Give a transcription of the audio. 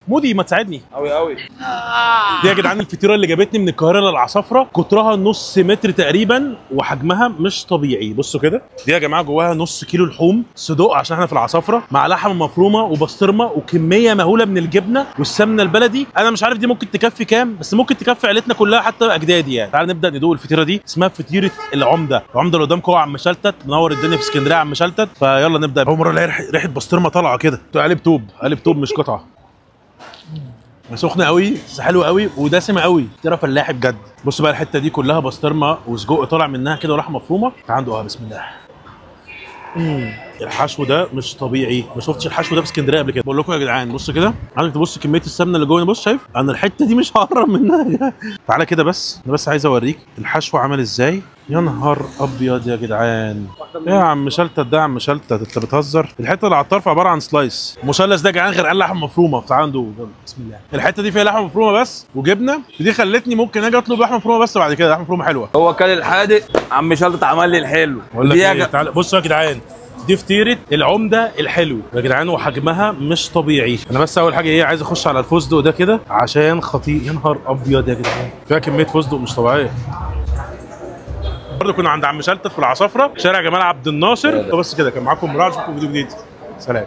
مودي ما تساعدني قوي قوي. دي يا جدعان الفطيره اللي جابتني من القاهرة للعصافره، قطرها نص متر تقريبا وحجمها مش طبيعي. بصوا كده، دي يا جماعة جواها نص كيلو لحوم صدق عشان احنا في العصافره، مع لحمه مفرومه وبسطرمه وكمية مهولة من الجبنة والسمنه البلدي. انا مش عارف دي ممكن تكفي كام، بس ممكن تكفي عيلتنا كلها حتى اجدادي يعني. تعال نبدا ندوق الفطيره دي، اسمها فطيره العمدة. العمدة اللي قدامكم هو عم شلتت، منور الدنيا في اسكندرية عم شلتت. فيلا نبدا. اول مرة الاقي ريحه بسطرمه طالعه كده. قالب توب، قالب توب مش قطعه. سخنة قوي بس حلوة قوي ودسمه قوي، فطيره فلاحي بجد. بص بقى الحتة دي كلها بسطرمه وسجق طالع منها كده ولحمه مفرومه. تعال ندوقها بسم الله. الحشو ده مش طبيعي، ما شفتش الحشو ده في اسكندرية قبل كده. بقول لكم يا جدعان بص كده، عايزك تبص كمية السمنة اللي جوه. بص شايف انا الحتة دي مش هقرب منها. تعالى كده بس، انا بس عايز اوريك الحشو عامل ازاي. يا نهار ابيض يا جدعان، ايه يا عم شلتت ده؟ يا عم شلتت انت بتهزر. الحتة اللي على الطرف عبارة عن slice مثلث ده يا جدعان، غير قال لحمه مفرومه. تعالى ندوق بسم الله. الحتة دي فيها لحمه مفرومه بس وجبنه، دي خلتني ممكن اجي اطلب لحمه مفرومه بس بعد كده. لحمه مفرومه حلوة. هو كان الحادق عم شلتت عمل لي الحلو. بقول لك ايه، تعالى بصوا يا جدعان، دي فطيره العمدة الحلو يا جدعان وحجمها مش طبيعي. انا بس اول حاجة ايه، عايز اخش على الفستق ده كده عشان خطير. يا نهار ابيض يا جدعان، فيها كمية فستق مش طبيعية. برضه كنا عند عم شلتت في العصافره، شارع جمال عبد الناصر. بس كده كان معاكم مراعي، اشوفكم فيديو جديد. سلام.